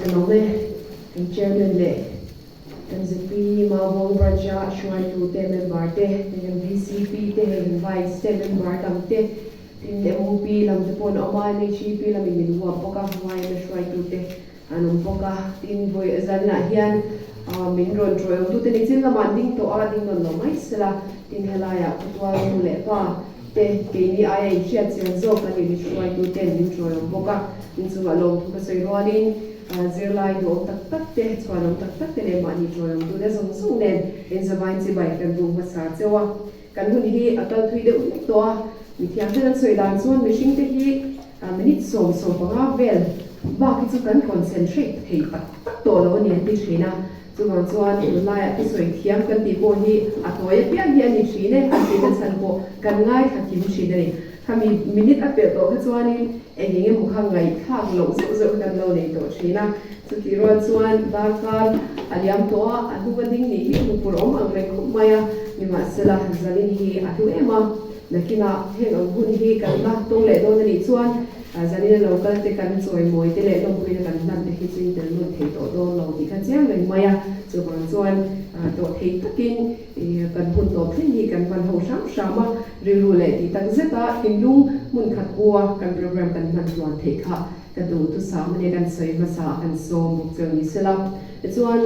Ka lawm e, kan Chairman leh kan ZP Maubawng Branch-a hruaitute, member te, kan VCP te, hei kan Vice te, member dang te, tin MOP lam te pawh an awm a, NHEP lamin min huap bawk a, YMA hruaitute an awm bawk a, tin vawi zanah hian min rawn ṭawiawmtute ni chin lamah an ding tawh a, ding nawn lo mai sela, tin helaiah khawtual nu leh pa te keini aia inhriat chian zawk kan in hruaituten min ṭawiawm bawk a, in chungah lawmthu ka sawi rualin zirlai duhawm tak tak te, chhuanawm tak tak te leh mahni ṭawiawmtute zawng zawng nen inzavain chibai kan buk hmasa cheu a. Kan hun hi a kal thui deuh hlek tawh a, mithiam ten an sawi dan chuan mihring te hi minute 10, 15 vel bak hi chu kan concentrate thei tak tak tawh lo a ni an ti thin a. Chuvang chuan tunlaiah thusawi thiam kan tih pawh hi a tawi apiang hi a ni thin e an tihna chhan pawh kan ngaithla kim thin a ni. Khami minute a pelh tawh kha chuanin eng eng emaw kha ngaihthlak loh zeuh zeuh kha kan lo nei tawh thin a. Chutih rual chuan darkar a liam tawh a, a hnung a ding nih hi hmuhpur awm ang reng khawp mai a, nimahsela Zalin hi a hlu em a, nakinah heng ang hun hi kan la tawng leh dawn a nih chuan Zalin a lo kal te kan chawimawi te leh lawmpuina kan hlan te hi chu in tel nun thei tawh dawn lo tih kha chiang reng mai a, chuvang chuan tawh thei takin kan hun tawp thleng hi kan hman ho hram hram a, rilru leh tih tak zeta thinlung hmun khat pu a kan program kan hman tluan theih kha Ka duh thusam ania kan sawi hmasa a kan sawm bawk cheu ni sela. Tichuan,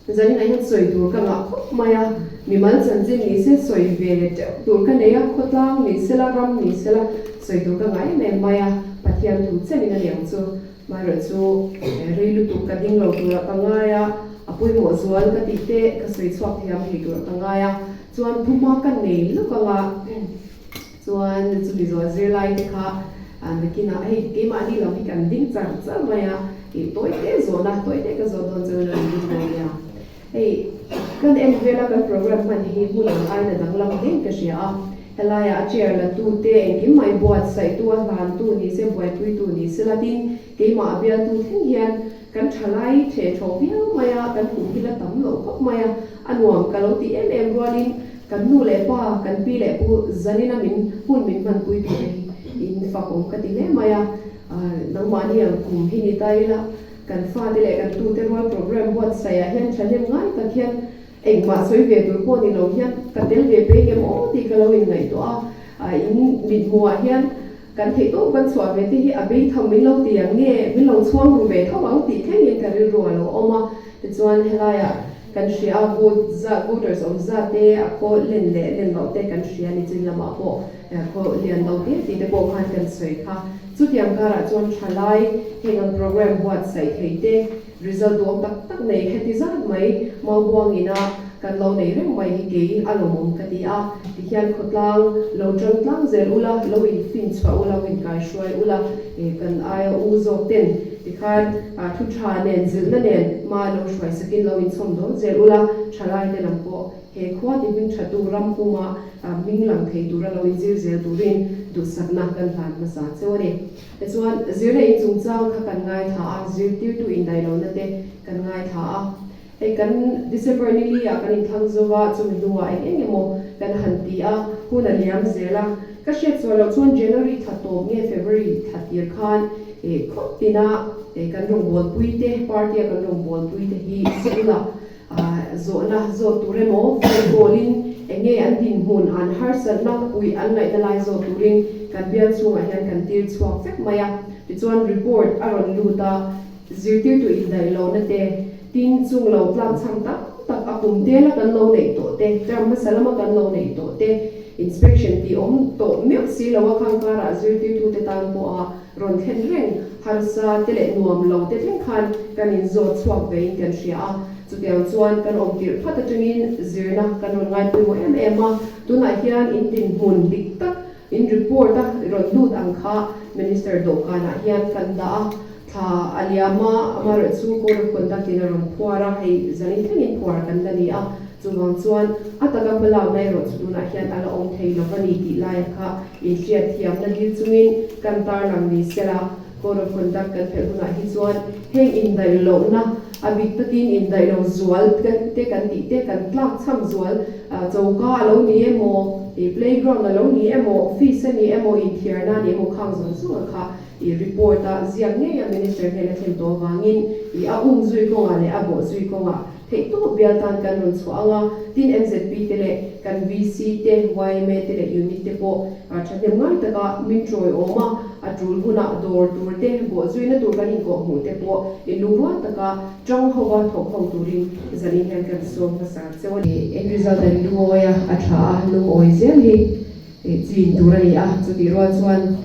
zanin ah hian sawi tur ka ngah khawp mai a, mimal chanchin ni se sawi ve teuh tur ka nei a, khawtlang ni sela, ram ni sela sawi tur ka ngah em em mai a, Pathian thu chenin a niang chu. Amaherawh chu rei lutuk ka ding lo turah ka ngai a, a pawimawh zual ka tih te ka sawi chhuak thiam thei turah ka ngai a, chuan thuma ka nei lawk anga, Chuan chumi zawh zirlai te kha nakinah hei keimahni lam hi kan ding char char mai a, ih tawi te zawhna tawi te ka zawh dawn chuan an ding dawn nia. Hei kan en vela kan program hman hi hmun ang aiin a danglam hleng ka hria a, helaiah a chair la tu te engkim mai buatsaih tu a hlan tu ni se buaipui tu ni se la tin keimah a bial tu thleng hian kan thalai theh thaw viau mai a, kan kum hi la tam loh khawp mai a, a nuam ka lo ti em em rualin Kan nu leh pa, kan pi leh pu zanina min hun min hmanpui tur te hi in fak awm ka ti hle mai a. Nangmahni ang kum hi ni ta ila, kan fate leh kan tute rual program buatsaih ah hian thahnem ngai tak hian engmah sawi ve tur pawh ni lo hian ka tel ve peng em aw tih ka lo inngaihtuah a. In mithmuh ah hian kan theih tawp kan chhuah ve te hi a bei tham min lo ti ang nge, min lo chhuang ru ve tho ang tih thlengin ka rilru a lo awm a. Tichuan helaiah kan hria a, vote zat, voters awm zat te, a khaw len leh len loh te kan hria ni chin lamah pawh khaw lian lo te tih te pawh khan kan sawi kha. Chutiang karah chuan thalai heng ang program buatsaih thei te, result duhawm tak tak nei heti zat mai Maubuangina kan lo nei reng mai hi kei a lawmawm ka ti a. Tihian khawtlang lo tang tlang zel ula, lo infin chhuah ula, lo inkaihruai ula, kan aia u zawk ten Tikhan thu tha nen zilhna nen hma lo hruai sakin lo inchhawm dawn zel ula, thalaite lam pawh he khua ti hming thatu ram puma hming lang thei tura lo inzir zel turin duhsakna kan hlan hmasa cheu a ni. Tichuan, zirna in chungchang kha kan ngaithla a, zirtirtu indaihlohna te kan ngaithla a. Hei kan December ni li ah kan inthlang zo va, chumi hnuah eng eng emaw kan han ti a, hun a liam zel a. Ka hriat sual loh chuan January thla tawp nge February thla tir khan eh khawp tina eh kan rawngbawlpui te, party a kan rawngbawlpui te hi school ah ah zawhna zawt tur emaw phone call in eng nge an dinhmun an harsatna puih an ngaihna lai zawt turin kan bial chhungah hian kan tir chhuak vek mai a. Tichuan report a rawn lut a. Zirtirtu indaih lohna te, tin chung lo tlak chhang tam tak a kum tela kan lo neih tawh te, term hmasa lama kan lo neih tawh te, inspection tih awm tawh meuh si lo a khang karah zirtirtute tan pawha rawn thlen reng harsa te leh nuam lo te thleng khan kan inzawt chhuak vein kan hria a. Chutiang chuan kan awm tirh phat atangin zirna kan rawn ngai pawimawh em em a, tunah hian in dinhmun dik tak in report a rawn lut ang kha Minister dawhkanah hian kan dah a. Thla a liam a, amaherawh chu Code of Conduct in a rawn phuar a, hei zanin thlengin phuar kan la ni a, chuvang chuan a taka hmalakna erawh chu tunah hian a la awm thei lo va ni tih laia kha inhriat thiamna dil chungin kan tarlang ni sela, Code of Conduct kan phelh hunah hi chuan heng indaih lohna a bik takin indaih lo zual te kan tih te kan tlak chham zual choka a lo ni emaw, playground a lo ni emaw, office a ni emaw, inthiarna a ni emaw khang zawng zawng a kha. i report a ziak ngei a Minister hnena thlen tawh avangin i a um zui kawngah leh a bawh zui kawngah theihtawp bial tan kan rawn chhuah ang a, tin MZP te leh kan VC te, yma te leh unit te pawh thahnem ngai taka min tawiawm a, a tul hunah dawr tur te, bawh zuina tur kan inkawhhmuh te pawh inlungrual taka tang hova thawk ho turin zanin hian kan sawm hmasa cheu a ni. End result an lungawi a, a tha a, lungawi zel hi chin tur a ni a, chutih rual chuan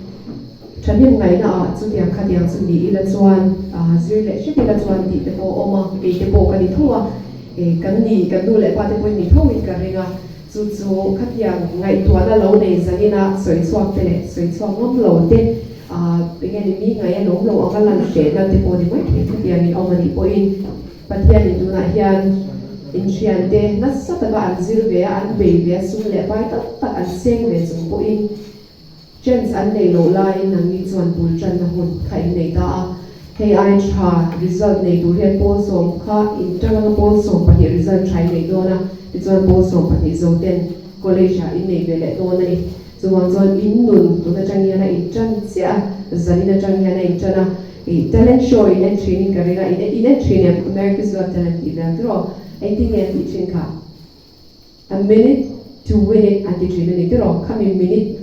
thahnem ngaihna ah chutiang khatiang chu ni ila chuan zir leh hrek ila chuan tih te pawh a awm a, kei te pawh ka ni tho a, kan ni kan nu leh pa te pawhin ni tho in ka ring a, chu chu khatiang ngaihtuahna lo nei zanina sawi chhuak te leh sawi chhuak ngam lo te eng nge ni mi ngaih a lawm lo anga lan hrehna te pawh ni mai thei khatiang in awm a nih pawhin. Pathianin tunah hian inthiante nasa taka an zir ve a, an bei ve a, sum leh pai tam tak an seng ve chung pawhin chance an nei loh laiin nangni chuan bul tanna hun kha in nei ta a. Hei ai tha result nei tur hian pawl sawm kha in tang anga pawl 12 result tha in nei dawn a, tichuan pawl 12 zo ten college ah in nei ve leh dawn a ni. Chuvang chuan in nun tun atang hian a in tan chiah a, zanin atang hian a in tan a, ih talent show in en thin in ka ring a, in in en thin em America's Got Talent tih vel tiraw? Engtin nge an tih thin kha? A minute to win it an ti thin a ni tiraw? Khami minute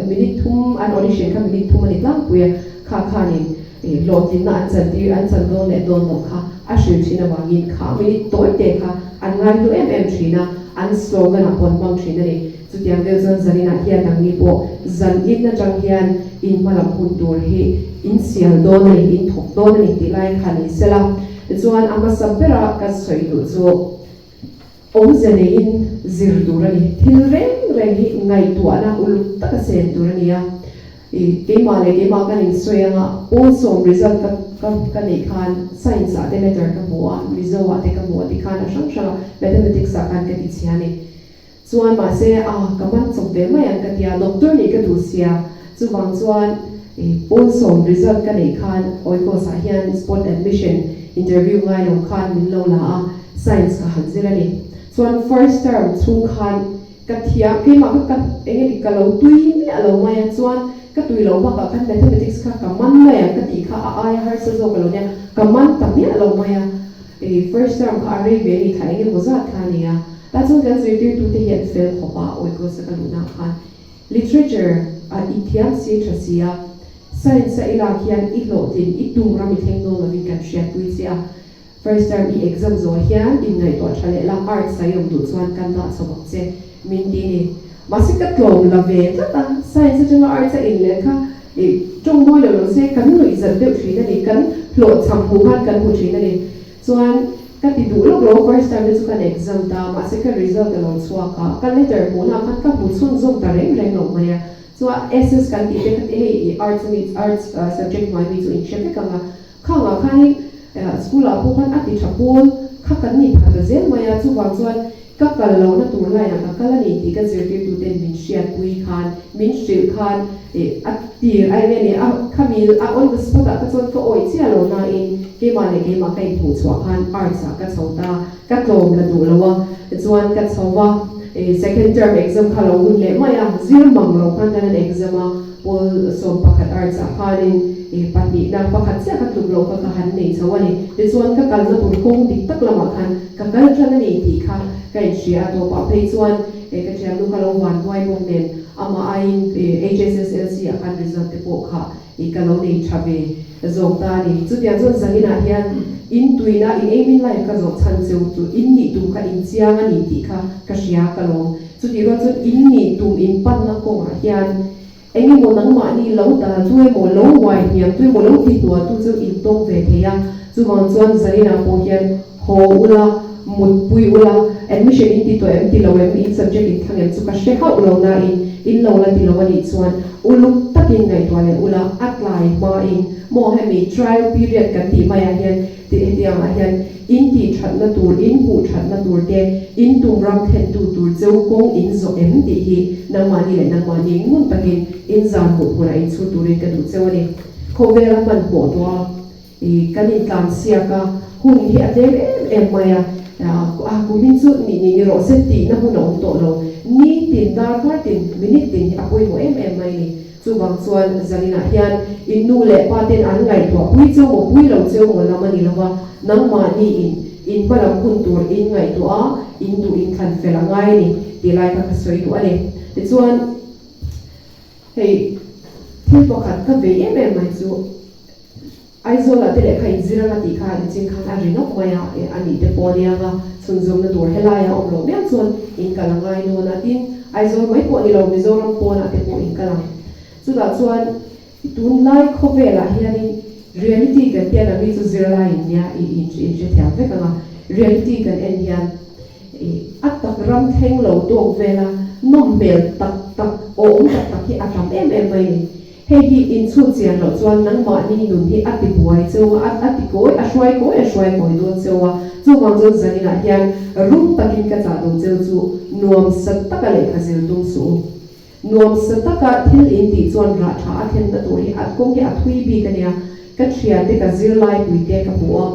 minute thum an audition kha minute thum a ni tlangpui a, kha khanin ih hlawhtlinna an chan tir an chan dawn leh dawn loh kha a hrilh thin avangin kha minute tawi te kha an ngaihlu em em thin a, an slogan ah pawh an hmang thin a ni. Chutiang deuh chuan zaninah hian nangni pawh zan in atang hian in hmalam hun tur hi in sial dawn a ni, in thawk dawn a ni tih lai kha ni sela. Tichuan a hmasa bera ka sawi duh chu awmze neiin zir tur a ni. Thil reng reng hi ngaihtuahna uluk taka sen tur a ni a. I keimah leh keimah kan insawi anga pawl sawm result ka ka ka neih khan science ah te letter ka hmu a, Mizo ah te ka hmu a tikhan a hrang hrang a mathematics ah khan ka ti chhia a ni. Chuan mahse a ka man chawp ve mai ang ka tia, doctor nih ka duh sia, chuvang chuan i pawl sawm result ka neih khan Oikos ah hian spot admission interview ngai lo khan min lo la a, science ka han zir a ni. Chuan first term chhung khan ka thiam keimah kha ka eng nge ka lo tui miah lo mai a, chuan ka tui loh bakah khan mathematics kha ka man mai ang ka tih kha a aia harsa zawk a lo nia, ka man ta miah lo mai a, i first term kha a rei ve a ni, thla eng emaw zat kha a ni a. Tah chuan kan zirtirtute hi an fel khawp a, Oikos-a ka luhna khan literature a i thiam si tha si a, science a i lak hian i hlawhtlin i tum ram i thleng dawn lovin kan hriatpui che a, first term i exam zawh hian inngaihtuah tha leh la, arts a i awm duh chuan kan dah chho bawk che min ti ni. Mahse ka tlawm la ve tlat a, science atanga arts a inlet kha i tawng mawi lo lo se kan nuih zat deuh thin a ni, kan hlawhchham hmuh khan kan hmu thin a ni. Chuan ka ti duh lawk lo, first term te chu kan exam ta, mahse ka result a lo chhuak a, ka letter hmuhna ah khan ka hmu chhunzawm ta reng reng lo mai a, chuan SS kan tih te kha ti hei i arts ami arts subject hnuai mi chu in hre vek ang a, khang ah khanin school ah pawh khan a ti tha pawl kha kan ni pha ta zel mai a, chuvang chuan ka kal lohna tur line ah ka kal a ni tih ka zirtirtu ten min hriatpui khan min hrilh khan a tir a eng nge ni a khami a on the spot ah ka chuan ka awih chiah lo nain keimah leh keimah ka inhmuh chhuah khan arts ah ka chho ta ka tlawm la duh lo a tichuan ka chho va second term exam kha lo hun leh mai a zir mang lo khan kan an exam a pawl 11 arts ah khanin pahnihna pakhat chiah ka tluk loh kha ka han nei chho a ni tichuan ka kalna tur kawng dik tak lamah khan ka kal tan a ni tih kha ka inhria a tawpah phei chuan ka thiamnu kha lo van huai bawk nen Amah aiin HSSLC ah khan result te pawh kha i ka lo nei tha ve zawk ta a ni. Chutiang chuan zaninah hian in tuina in eimin life ka zawh chhan cheu chu in nih tum kha in chiang a ni tih kha ka hria ka lawm. Chutih rual chuan in nih tum in panna kawngah hian eng emaw nangmahni lo dal tu emaw lo uai hniam tu emaw lo ti hnual tu chu in tawng ve thei a. Chuvang chuan zaninah pawh hian haw ula, mutpui ula, admission in ti tawh em ti lo em, in subject in thlang em chu ka hre hauh lo nain in lo la ti lo a nih chuan uluk takin ngaihtuah leh ula, a tlai hmain maw hemi trial period kan tih maiah hian tih hetiangah hian in tih thatna tur, in hmuh thatna tur te, in tum ram thlentu tur cheu kawng in zawh em tih hi nangmahni leh nangmahni ngun takin in zan hmuh hmunah in chhut turin ka duh cheu a ni. Khawvela hmanhmawh tawh a. I kan intlan siak a, hun hi a tlem em em mai a, a kumin chu nih nih ni rawh se tihna hun a awm tawh lo. Ni tin, darkar tin, minute tin hi a pawimawh em em mai a ni. Chuvang chuan zaninah hian in nu leh pa ten an ngaihtuah pui cheu maw pui lo cheu maw lam a ni lo va, nangmahni in in hmalam hun tur in ngaihtuah a, in duh in thlan fel a ngai a ni tih lai kha ka sawi duh a ni. Tichuan hei thil pakhat ka vei em em mai chu, Aizawlah te lehkha inzir anga tih kha nichin khan a ri nawk mai a, a nih te pawh ania nga chhunzawmna tur helaia awm loh mial chuan in kal a ngai dawn a, tin Aizawl mai pawh ni lo Mizoram pawnah te pawh in kal ang. Chutah chuan tunlai khawvelah hianin reality kan tian a mi chu zirlai in nia i in hrethiam vek ang a, reality kan en hian i a tak ram thleng lo tawk vela nawm hmel tak tak awm tak tak hi a tam em em mai ni. Hei hi inchhut chian loh chuan nangmahni nun hi a ti buai cheu a, a ti kawi, a hruai kawi, a hruai kawi dawn cheu a. Chuvang chuan zaninah hian rum takin ka chah duh cheu chu nuamsa taka lehkha zir tum suh u. Nuamsa taka thil in tih chuan rah tha a thlenna tur hi a kawng hi a thui bik a nia. Ka thiante ka zirlai puite ka hmu a,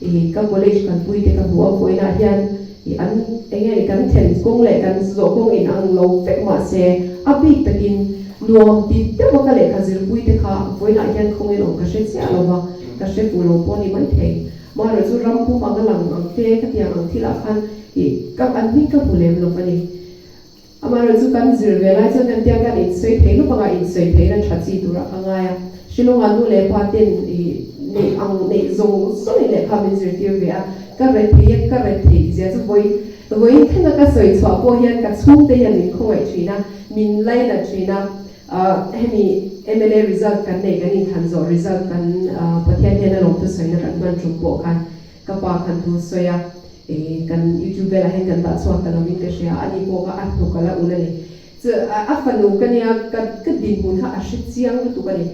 ih ka college kalpui te ka hmu a, vawiinah hian ih an eng nge ni kan thlen kawng leh kan zawh kawng inang lo vek mahse a bik takin nuam ti deuh a ka lehkha zirpui te kha vawiinah hian khawngin awm ka hre chiah lo va, ka hre fuh lo pawh a ni maithei. Marawh chu ram pum anga lang ang te ka tiang ang thilah khan ih ka an hming ka hmu lem lo va ni. Amaherawh chu kan zir ve lai chuan kan tiang kan insawi thei lup anga insawi theihna tha chi turah ka ngai a. Shillong-ah nu leh pa ten ih neih ang neih zawng zawngin lehkha min zirtir ve a, ka re thei a, ka re theih zia chu vawi vawiin thlenga ka sawi chhuah pawh hian ka chhungte hian min khawngaih thin a, min lainat thin a. Hemi mla result kan nei kan inthan zawh result kan Pathian hian a lawmthu sawina kan hman tum pawh khan ka pa khan thu sawi a. Ih kan youtube velah hian kan dah chhuak ta lovin ka hria a, ani pawh kha a hnuk a la ul a ni. Chu a fanu ka nia ka ka dinhmun kha a hre chiang lutuk a ni.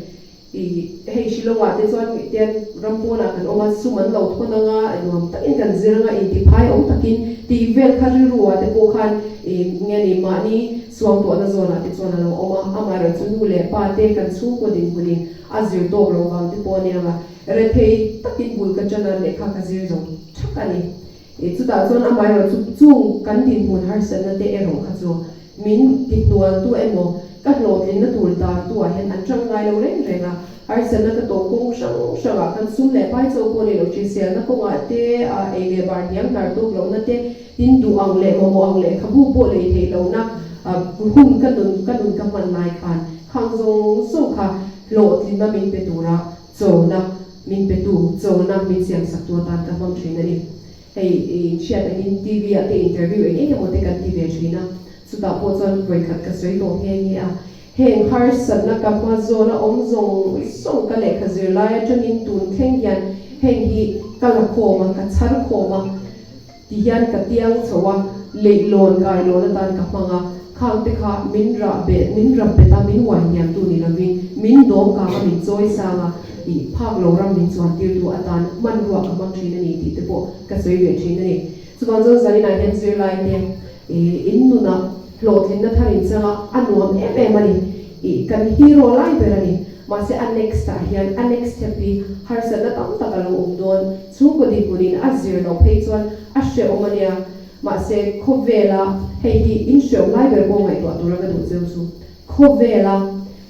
Ih hei Shillong-ah te chuan tian ram pawnah kan awm a, sum an lo thawn anga nuam takin kan zir anga intiphai awm takin tih vel kha rilru-ah te pawh khan ih nge ni mahni suangtuahna zawnah te chuan a lo awm a, amaherawhchu nu leh pa te kan chhungkaw dinhmunin a zir tawk lo vang te pawh a nia nga rethei takin bul ka ṭan a lehkha ka zir zo. Thak a ni. I chutah chuan amaherawh chu chung kan dinhmun harsatna te erawh kha chu min tihnualtu emaw ka hlawhtlinna tur dantu ah hian an tang ngai lo reng reng a. Harsatna ka tawh kawng hrang hrangah khan sum leh pai cho pawh ni lo hriselna kawngah te, ei leh bar hniam hnar tuk lohna te, tin duh ang leh mamawh ang lehkhabu pawh lei theih lohna hun ka nun ka nun ka hman lai khan khang zawng zawng kha hlawhtlinna min pe tura Chona min petu, chona min siamsaktu atan ka hmang thin a ni. Hei inhriat angin TV ah te interview eng eng emaw te kan ti ve thin a, chutah pawh chuan vawikhat ka sawi tawh nghe nghe a. Heng harsatna ka hma zawna awm zawng zawng ka lehkha zir lai atangin tun thleng hian heng hi ka la khawm a, ka chhar khawm a. Ti hian ka tiang chho a, leihlawn kailawn atan ka hmang a, khang te kha min rah bet, min rap bet a, min uai hniam tu ni lovin min dawm kang a, min chawi sang a, ih phak lo ram min chuan tir tu atan hmanrua ka hmang thin a ni tih te pawh ka sawi ve thin a ni. Chuvang chuan zaninah hian zirlai te ih in nunah hlawhtlinna thar in chang a, a nuam em em a ni. Ih kan hero lai ber a ni. Mahse a next ah hian a next step hi harsatna tam tak a lo awm dawn. Chhungkaw dinhmunin a zir loh phei chuan a hrehawm a nia. Mahse, khawvela hei hi in hrehawm lai ber pawh ngaihtuah tura ka duh cheu chu. Khawvela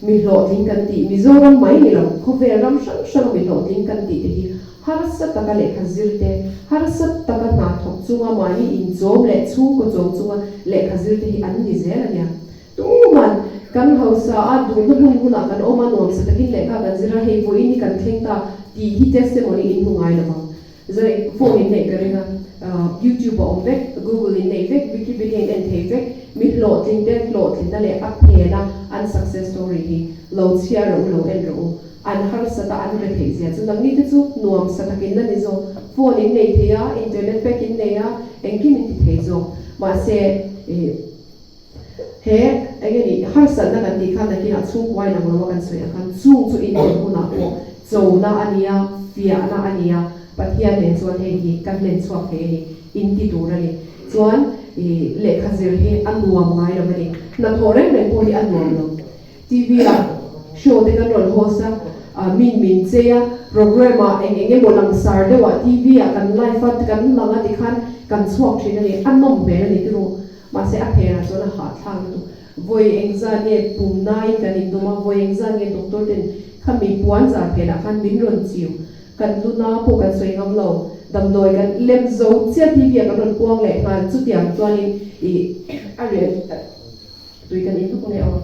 mi hlawhtling kan tih, Mizoram mai ni lo, khawvel ram hrang hranga mi hlawhtling kan tih te hi harsa taka lehkha zir te, harsa taka hna thawk chunga mahni inchawm leh chhungkaw chawm chunga lehkha zir te hi an ni zel a nia. Tuman kan hausa a, duhna hmun hunah kan awm a, nuamsa takin lehkha kan zir a, hei vawiin hi kan thleng ta tih hi testimony in hmu ngai lo vang. Zai phone in neih ka ring a, YouTube a awm vek, Google in neih vek, Wikipedia in en thei vek, mi hlawhtling te hlawhtlinna leh a phen a an success story hi lo chhiar rawh u, lo en rawh u. An harsat a, an re theih zia chu nangni te chu nuamsa takin la ni zawk. Phone in nei thei a, internet pack in nei a, engkim in ti thei zawk. Mahse, ih. He eng nge ni harsatna kan tih khan nakinah chhungkuai lang lo a kan sawi ang khan chung chu inneih hunah pawh chona a nia, fiahna a nia, Pathian nen chuan hei hi ka hlen chhuak thei a ni, in ti tur a ni. Chuan ih lehkha zir hi a nuam ngai lo a ni. Hnathawh reng reng pawh hi a nuam lo. TV ah show te kan rawn host a, min min chei a, program ah eng eng emaw langsar deuh ah TV ah kan live a, kan lang a tikhan kan chhuak thin a ni, a nawm hmel a ni tiraw. Mahse a phenah chuan a hahthlak lutuk. Vawi engzah nge pum nain kan indawm a, vawi engzah nge doctor ten khami puan zar phenah khan min rawn chiu. Kan lu na pawh kan sawi ngam lo. Damdawi kan lem zo chiah TV ah kan rawn puang leh nghal. Chutiang chuanin ih a rian tui kan in tuk nge aw.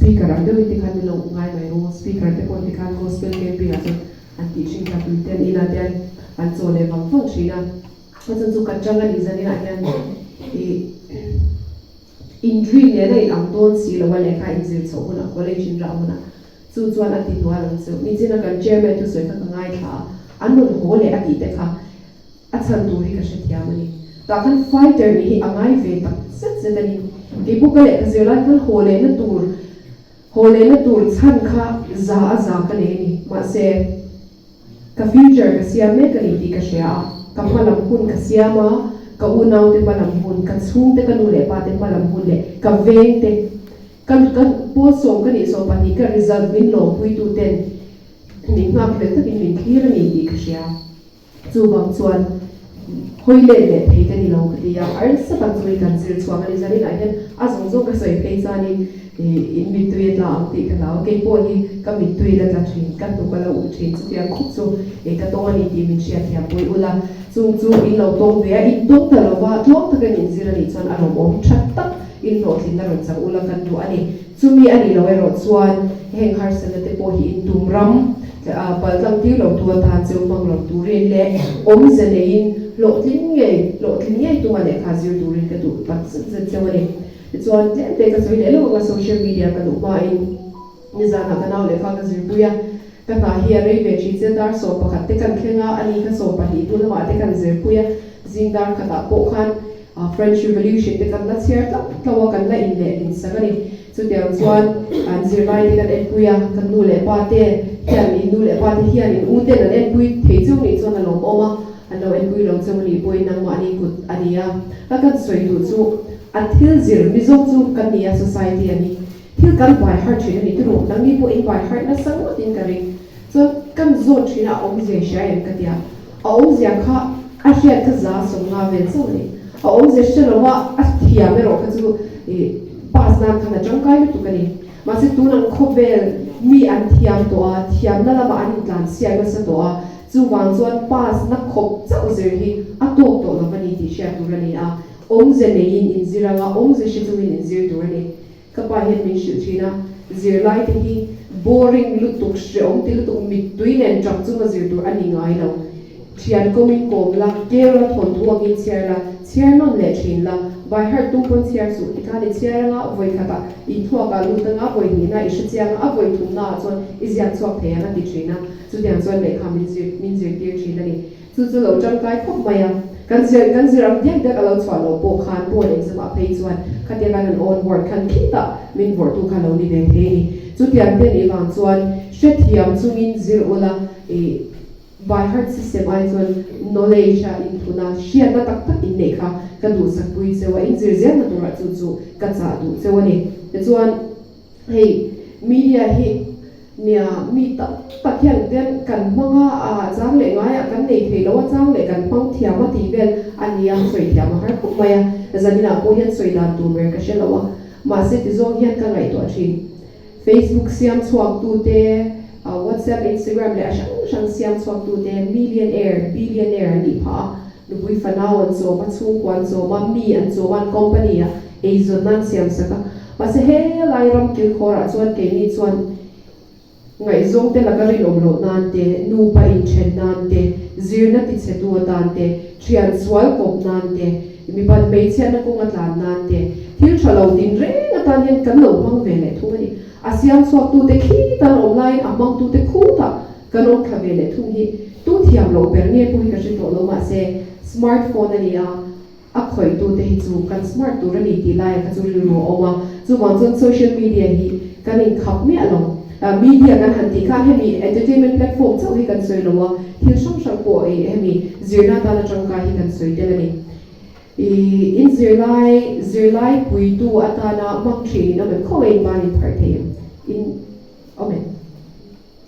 Speaker ang deuhin tikhan min lo ngai mai ru, speaker te pawh tikhan gospel camping ah chuan an tih thin kha tui te an inah te an chaw leh vang vang thin a, a chhan chu ka chang a nih zanin ah hian ih in dream nen a in ang dawn si lo a lehkha in zir chhoh hunah college in rah hunah chu chuan a ti hnual ang chu nichina kan chairman thusawi kha ka ngaithla a an rawn haw leh a tih te kha A chhan tur hi ka hrethiam a ni. Tah khan fighter nih hi a ngai ve tak zet zet a ni. Kei pawh ka lehkha zir lai khan haw lehna tur, haw lehna tur chhan kha za a za ka nei a ni. Mahse, ka future ka siam mek a ni tih ka hria a, ka hma lam hun ka siam a, ka unaute hma lam hun, ka chhungte, ka nu leh pate hma lam hun leh ka vengte, ka ka pawl sawm ka nih sawm pahnih ka result min lawmpuituten min nghak hlel takin min thlir a ni tih ka hria. Chuvang chuan hawi let leh thei ka ni lo ka ti a, arsa tak chu i kan zir chhuak a ni. Zaninah hian a zawng zawng ka sawi phei chuanin in mittui a tla ang tih ka hlau. Kei pawh hi ka mittui la tla thin, ka hnuk a lo ulh thin. Chutiang khawp chu ka tawng a ni tih min hriat thiam pui ula. Chung chu in lo tawng ve a, in tawng ta lova tlawm taka in inzir a nih chuan a lawmawm that tak in hlawhtlinna rawn chang ula kan duh a ni. Chumi a nih loh erawh chuan heng harsatna te pawh hi in tum ram paltlang tir lo tu atan cheu hmang lo turin leh awmze neiin hlawhtling ngei hlawhtling ngei tuma lehkha zir turin ka duh tak zet zet cheu a ni. Tichuan tlem te ka sawi leh lawk anga social media ka duh hmain nizanah ka nau lehkha ka zirpui a, ka hna hi a rei ve thin che dar 11 te kan thleng a, ani kha 12 hnu lamah te kan zirpui a, zing dar khatah pawh khan French Revolution te kan la chhiar tlauh tlauh a, kan la in leh in sak a ni. Chutiang chuan an zirlai te kan enpui a, kan nu leh pa te hian in nu leh pa te hian in u ten an enpui thei cheu nih chuan a lawmawm a, an lo enpui lo cheu nih pawhin nangmahni kut a ni a. Ka kan sawi duh chu an thil zir Mizo chu kan ni a, society a ni. Thil kan by heart thin a ni turu, nangni pawh in by heart nasa ngawtin ka ring. Chuan kan zawt thin a, a awmzia i hria em ka tia. A awmzia kha a hriat kha za 50 vel chauh a ni. A awmzia hre lova a thiam erawh kha chu ih pass nan khan a tangkai lutuk a ni. Mahse tun ang khawvel mi an thiam tawh a, thiamna lamah an intlan chhiat nasa tawh a, chuvang chuan pass na khawp chauh zir hi a tawk tawh lo va ni tih hriat tur a ni a. Awmze neiin inzir anga awmze hre chungin inzir tur a ni. Ka pa hian min hrilh thin a, zirlai te hi boring lutuk, hreawm ti lutuk, mittui nen tap chunga zir tur a ni ngai lo. Thian kawmin kawm la, kel la, thawnthu angin chhiar la, chhiar nawn leh thin la, by heart tum pawn chhiar suh tikhan i chhiar anga vawi khatah i thluakah lut anga vawi hnihna i hre chiang a, a vawi thumnaah chuan i ziak chhuak thei ang a ti thin a, chutiang chuan lehkha min zir min zirtir thin a ni. Chu chu lo tangkai khawp mai a, kan zir kan zir ang diak diak a lo chhuah loh pawh khan board exam ah phei chuan khatia kan an own board khan khitah min vawrhtu kha lo ni ve thei a ni. Chutiang te nih vang chuan hrethiam chungin zir ula ih by heart system ai chuan knowledge a inthuna hriatna tak tak in neih kha ka duhsakpui cheu a, in zir zelna turah chu chu ka chah duh cheu a ni. Tichuan. Hei media hi nia mi tam tak hian ten kan hmang a, a chang leh ngaiah kan nei thei lo a, chang leh kan hmang thiam a tih vel a nia, sawi thiam a har khawp mai a, zaninah pawh hian sawi dan tur ber ka hre lo a, mahse tizawng hian ka ngaihtuah thin. Facebook siam chhuak tu te, WhatsApp, Instagram leh a hrang hrang siam chhuak tu te millionaire, billionaire an nih phah a, nupui fanau an chawm a, chhungkua an chawm a, mi an chawm a, an company a eizawn nan siam sak a. Mahse he lai ram kilkhawrah chuan keini chuan ngaihzawng te laka rinawm loh nan te, nupa inthen nan te, zirna tichhetu atan te, thian sual kawp nan te, mipat hmeichhiatna kawnga tlan nan te, thil tha lo din reng atan hian kan lo hmang ve leh thung a ni. A siam chhuaktute khi tan awm laiin a hmangtute khutah kan awm thla ve leh thung hi tu thiam loh ber nge pawh hi ka hre tawh lo mahse smartphone a ni a, A khawihtute hi chu kan smart tur a ni tih laia kha chu rilru a awm a, chuvang chuan social media hi kan inkhap miah lo. Media kan han tih khan hemi entertainment platform chauh hi kan sawi lo a, thil hrang hrang pawh ih hemi zirna atana tangkai hi kan sawi tel a ni. Ih in zirlai zirlai puitu atana hmang thin in awm em? Khawngaih in ban in pharh thei em? In awm em?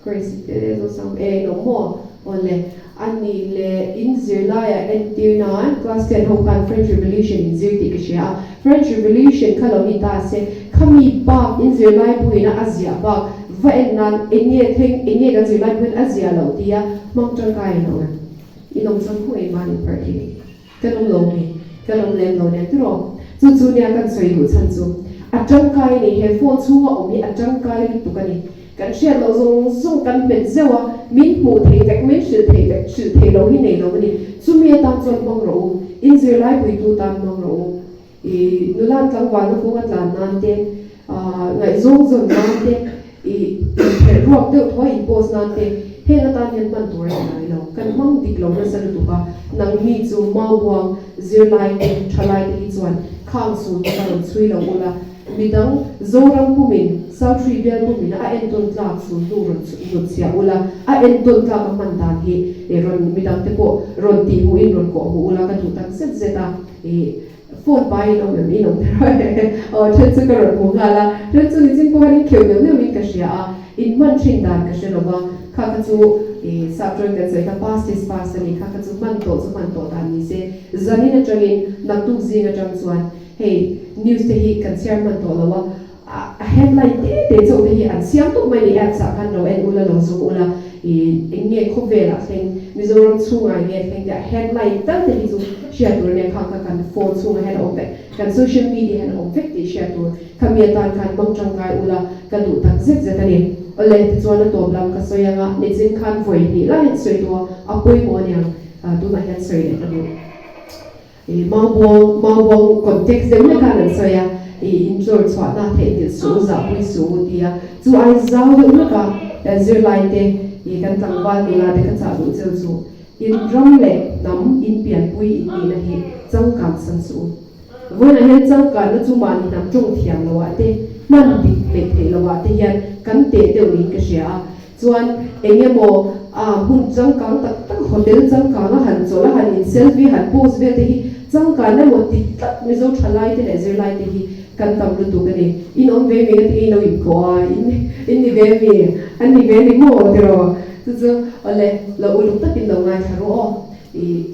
Grace te zo sam e in awm maw? Awle, a nih leh in zirlaiah entir nan class ten ho khan French Revolution in zir tih ka hria a, French Revolution kha lo ni ta se, khami bak in zirlai buin a a ziah bak va en nan eng nge thleng, eng nge kan zirlai buin a ziah loh tia hmang tangkai in awm em? In awm chuan khaw engmah nih parh hi kan awm lo mi? Kan awm lem lo nen tiraw? Chu chu nia kan sawi duh chhan chu a tangkai a ni, he phone chhunga awm hi a tangkai lutuk a ni. Kan hriat loh zawng zawng kan hmet zeuh a, min hmuh theih vek, min hrilh theih vek, hrilh theih loh hi nei lo a ni. Chumi atan chuan hmang rawh u, in zirlai puitu tan hmang rawh u. I nula tlangvalna kawnga tlan nan te, ngaihzawng zawn nan te, i inphelh ruak deuh thaw a in post nan te, heng atan hian hman tur a ni ngai lo. Kan hmang dik lo nasa lutuk a, nangni chu maubuang zirlai te, thalai te hi chuan khang sul te ka rawn chhui lo ula, Midang Zoram pumin South Tree bial pumin a entawn tlak chu hnu rawn hnut chhiah ula, a entawn tlak a hman dan hi rawn midang te pawh rawn tih hmuhin rawn kawh hmuh ula ka duh tak zet zet a, ih phone paiin awm em in awm theih rawh aw then chu ka rawn hmu nghal a, then chu nichin pawh hian in kheuh neuh neuhin ka hria a, in hman thin dan ka hre lo va, kha kha chu ih sap tawngin kan sawi kha past is past a ni, kha kha chu hman tawh chu hman tawh dan ni se, zanin atangin naktuk zing atang chuan Hei news te hi kan chhiar hman tawh lo a, a headline te te chauh te hi an siam tawp mai ni apps ah khan lo en ula lo zawng ula i eng nge khawvel ah thleng Mizoram chhungah eng nge thleng te a headline tal te hi chu hriat tur ania khang kha kan phone chhungah hian a awm vek kan social media hian a awm vek tih hriat tur khami atan khan hmang tangkai ula ka duh tak zet zet a ni. Awle tichuan a tawp lam ka sawi anga nichin khan vawi hnih lai hian sawi tawh a a pawimawh aniang tunah hian sawi leh ka duh. I maubuang, maubuang context deuh hlek khan an sawi a, i inchawr chhuahna theihnghilh suh u, zahpui suh u tia chu ai zau deuh hlek a zirlai te i kan tlangval nula te ka chah duh cheu chu in ram leh hnam in pianpui in nihna hi changkan san suh u. Vawiinah hian changkanna chu mahni hnam tawng thiam loh ah te, hman dik hleih theih loh ah te hian kan teh deuh niin ka hria a, Chuan eng emaw a hmun changkang tak tak hotel changkang a han chawlh a han in selfie han post vel te hi changkan emaw ti tlat Mizo thalai te leh zirlai te hi kan tam lutuk a ni. In awm ve mi nga tinge in lo inkoh a in in ni ve mi an ni ve ni maw tiraw chu chu awle lo uluk takin lo ngaithla rawh aw i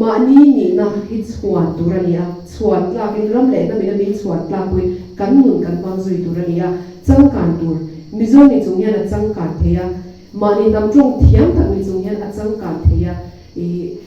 mahni nihna hi chhuan tur a ni a chhuan tlakin ram leh hnam in a min chhuan tlakpui kan nun kan hmang zui tur a ni a changkan tur Mizo ni chung hian a changkan thei a, mahni hnam tawng thiam tak ni chung hian a changkan thei a, ih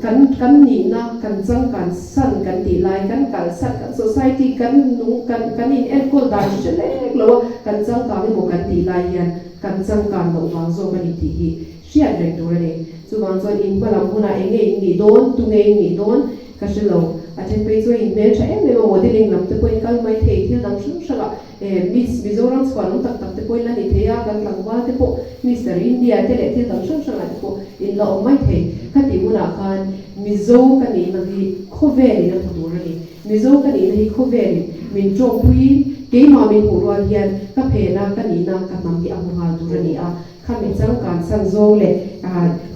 kan kan nihna kan changkan san kan tih lai kan kal san kan society kan nung kan kan in enkawl dan hre lek lo a kan changkang emaw kan tih lai hian kan changkan loh vang zawk a ni tih hi hriat reng tur a ni. Chuvang chuan in hma lam hunah eng nge in nih dawn, tu nge in nih dawn ka hre lo. A then phei chuan in hmeltha em em a, modelling lam te pawhin kal mai thei thil dang hrang hrangah Eh, Miss Mizoram chhuan awm tak tak te pawhin la ni thei a, kan tlangval te pawh Mister India te leh thil dang hrang hrangah te pawh in la awm mai thei. Khatih hunah khan Mizo ka nihna hi khawvelin a hmu tur a ni. Mizo ka nihna hi khawvelin min tawngpuiin keimah min hmuh rual hian ka phena ka nihna ka hnam hi a hmu nghal tur a ni a. Khami changkan san zawng leh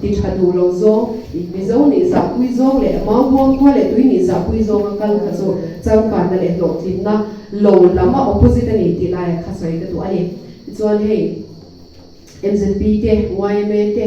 ti tha duh lo zawng, Mizo nih zahpui zawng leh Maubuang khua leh tui nih zahpui zawnga kal kha chu changkanna leh hlawhtlinna lo lam a opposite a ni tih laia kha sawi ka duh a ni. Tichuan hei MZP te, yma te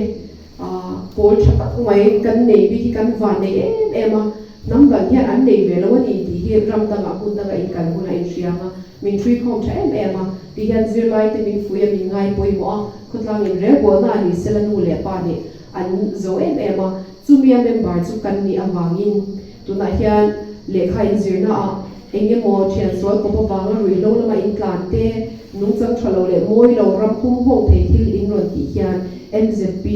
pawl tha tak mai kan nei bik hi kan van nei em em a, hnam dang hian an nei ve lo a ni tih hi ram dangah hmun dangah inkal hunah inhriang a, Min ṭhuikhawm ṭha em em a, ti hian zirlaite min fui a, min ngai pawimawh a, khawtlang in relbawlna a ni sela nu leh pa nih an zo em em a, chumia member chu kan nih avangin tunah hian lehkha inzirna ah eng emaw ṭhian sual kawp avanga ruihhlo lama in tlan te, nungchang ṭha lo leh mawi lo ram pum hawng thei thil in rawn tih hian MZP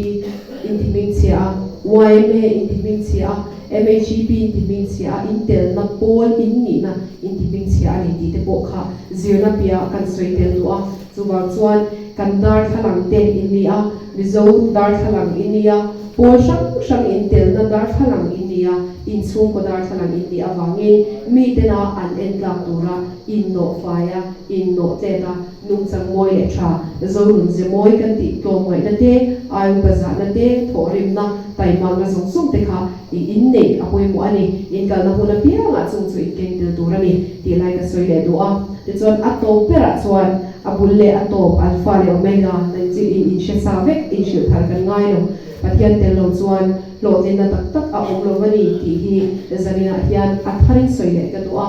in ti hmingchhia a, yma in ti hmingchhia a, MHEP in ti hmingchhia a, in telna pawl in nihna in ti hmingchhia a ni tih te pawh kha zirna piah kan sawi tel duh a. Chuvang chuan kan darthlalang te in ni a, Mizo darthlalang in ni a, pawl hrang hrang in telna darthlalang in ni a, inchhungkaw darthlalang in nih avangin mitena an en tlak tura innawh fai a, innawh tlet a, nungchang mawi leh tha, Zonun ze mawi kan tih tlawmngaihna te, aiupa zahna te, thawhrimna, taimakna zawng zawng te kha i inneih a pawimawh a ni. Inkalna hun apiangah chung chu inkeng tel tur a ni tih lai ka sawi leh duh a. Tichuan a tawp berah chuan A bul leh a tawp, Alpha leh Omega, nan chi in inhre sa vek, inhrilh thar kan ngai lo. Pathian tel lo chuan hlawhtlinna tak tak a awm lo va ni tih hi zaninah hian a tharin sawi leh ka duh a.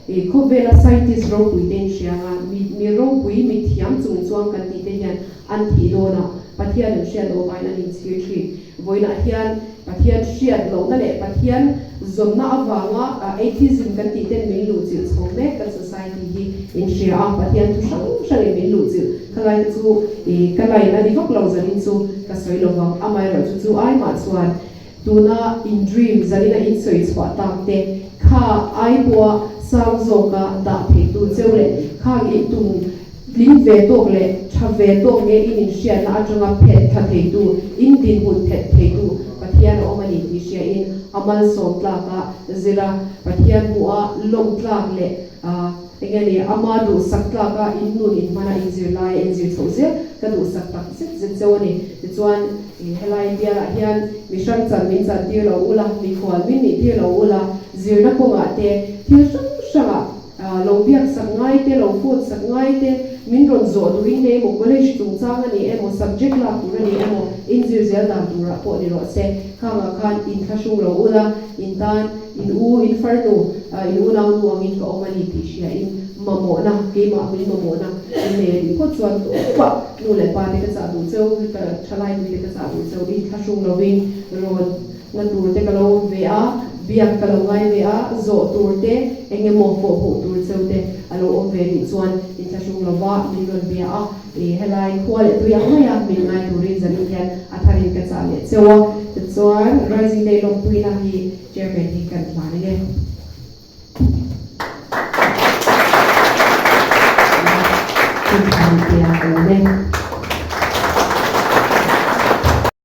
I khawvela scientist ropui te inhria anga mi mi ropui, mi thiam chung chuang kan tih te hian an thih dawnah Pathian an hriat loh vaiin an inchhir thin. Vawiinah hian Pathian hriat lohna leh Pathian zawnna avanga atheism kan tih ten min luhchilh chho mek kan society hi inhria a, Pathian thu hrang hrangin min luhchilh. Khalai te chu i ka line a ni vak lo zanin chu ka sawi lo vang, amaherawhchu chu ai mah chuan Tuna in dream zanina in sawi chhuah tak te kha ai pawha sang zawka dah theitu cheu leh khang in tum tling ve tawk leh tha ve tawk nge in inhriatna atanga phet tha theitu, in dinhmun phet theitu Pathian a awm a ni tih hria in a malsawm tlaka zira Pathian hmuha lawm tlak leh Enge ni, ama duhsak tlaka in nun in hmana in zir laia in zir chhoh zel ka duhsak tak zet zet cheu a ni. Tichuan, helai bialah hian mi hrang chan min chan tir lo ula, mikhual min nih tir lo ula, zirna kawngah te, thil hrang hrangah lo biak sak ngai te, lo phone sak ngai te, min rawn zawh duh in nei emaw, college chungchang a ni emaw, subject lak tur a ni emaw, in zir zel dan turah pawh ni rawh se. Khangah khan inthlahrung lo ula, in tan. In u, in farnu, in unau nu angin ka awm a ni tih hria in mamawhna, keimah min mamawhna in nei a nih phawt chuan tumah nu leh pa te ka chah duh cheu, ka thalai nui te ka chah duh cheu, in thlahrung lovin rawn na tur te ka lo awm ve a, biak ka lo ngai ve a, zawh tur te eng emaw fawh hmuh tur cheu te a lo awm ve nih chuan in thlahrung lova min rawn bia a, i helai khua leh tui ang maia min ngai turin zanin hian a tharin ka chah leh cheu a, tichuan Rising Day lawmpuina hi Chairman hi kan hlan eng e.